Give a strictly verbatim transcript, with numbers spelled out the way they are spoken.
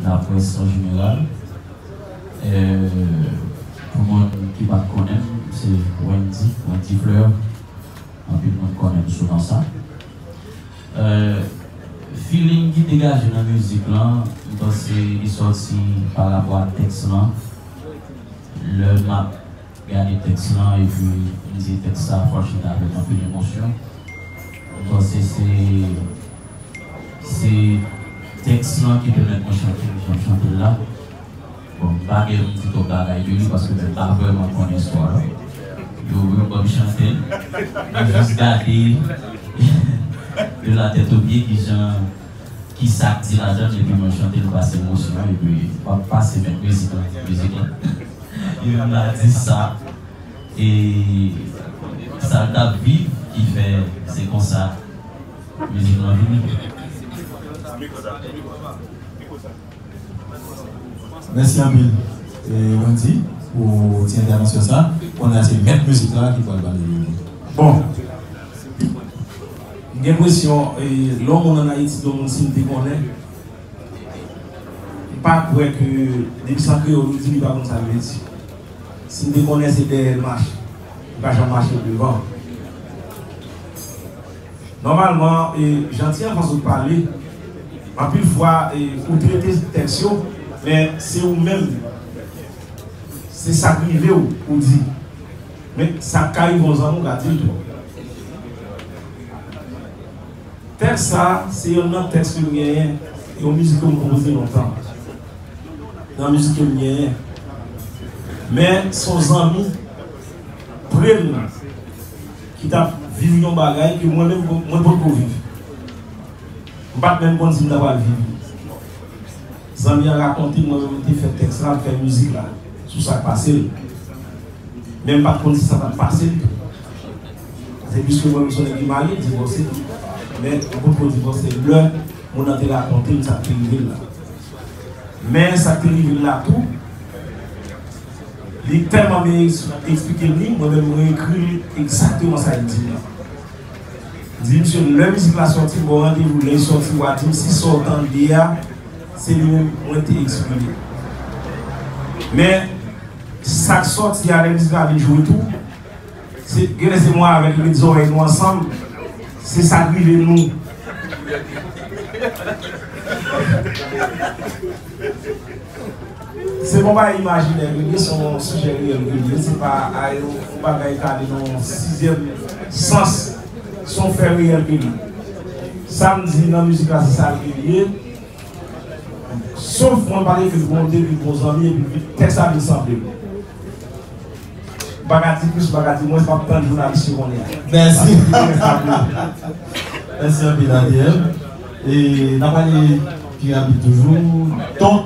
laprès an jeneral. Pou moun ki pa t konnen m, se Wendy, Wendy Fleur. Anpil moun konnen m sou non sa. Feeling ki degaje nan mizik lan, m panse li sòti pa rapò ak tèks lan. Lè m ap gade tèks lan epi m di tèks sa fò chita avèk anpil emosyon. M panse se se tèks lan ki pèmèt mwen chante jan m chante l la. Bon, m pa gen m di twòp bagay de li paske mwen pa vrèman konnen istwa lan. Yo, yo ban m chante l. Mwen jis gade de la tèt o pye kijan, ki sa k di ladan l epi mwen chante l pase emosyon epi m ap pase mèt mizik lan, mizik lan. Yo menm la di sa e sa l t ap viv ki fè se konsa mizik lan vini. Mèsi anpil Wendy pou ti entèvansyon sa. Kounye a se mèt mizik la ki pral pale. Bon, m gen enpresyon lè yon moun ann Ayiti, yon moun si m te konnen, m pa kwè ke depi se an kreyòl ou di li pa konn sa l vle di. Si m te konnen se dèyè l mache, li pa janm mache devan. Nòmalman, jan ti anvan sot pale, anpil fwa ou trete tèks yo, men se ou menm, se sa k rive w ou di. Men sa k ka rive yon zanmi w ka di l tou. Tèks sa se yonn nan tèks ke m genyen, yon mizik ke m konpoze lontan. Nan mizik ke m genyen. Men se yon zanmi pre m ki t ap viv yon bagay ke mwen menm mwen potko viv. M pa t menm konn si m ta pral viv li. Zanmi an rakonte m, mwen menm m te fè tèks la, m fè mizik la sou sa k pase l. Men m pa t konn si sa t ap pase l tou. Paske piske mwen menm se yon nèg ki marye, divòse tou. Men m potko divòse lè moun nan te rakonte m sa k te rive l la. Men sa k te rive l la tou, li tèlman byen eksplike m li, mwen menm mwen ekri l egzakteman sa l di m lan. M di misye lè mizik la sòti, m ba w randevou lè l sòti, w a di m si sa w tande a se li menm mwen te eksprime. Men sa k sòti a lè mizik la vin jwe tou, se genlè se mwen avè l ki met zòrèy nou ansanm, se sa k rive nou. Se pa yon bagay imajinè ke l ye, se yon sijè reyèl ke l ye, se pa yon bagay k ale nan yon sizyèm sans, se yon fè reyèl ke l ye. Sa m di nan mizik la se sa l ke l ye. Sof mwen pale ke l gon de pi bon zanmi epi tèks la vin sanble m. M pa ka di plis, m pa ka di mwens, m ap tann jounalis yo kounye a. Mèsi. Mèsi anpil A D M. E n ap ale pi rapid toujou. Ton,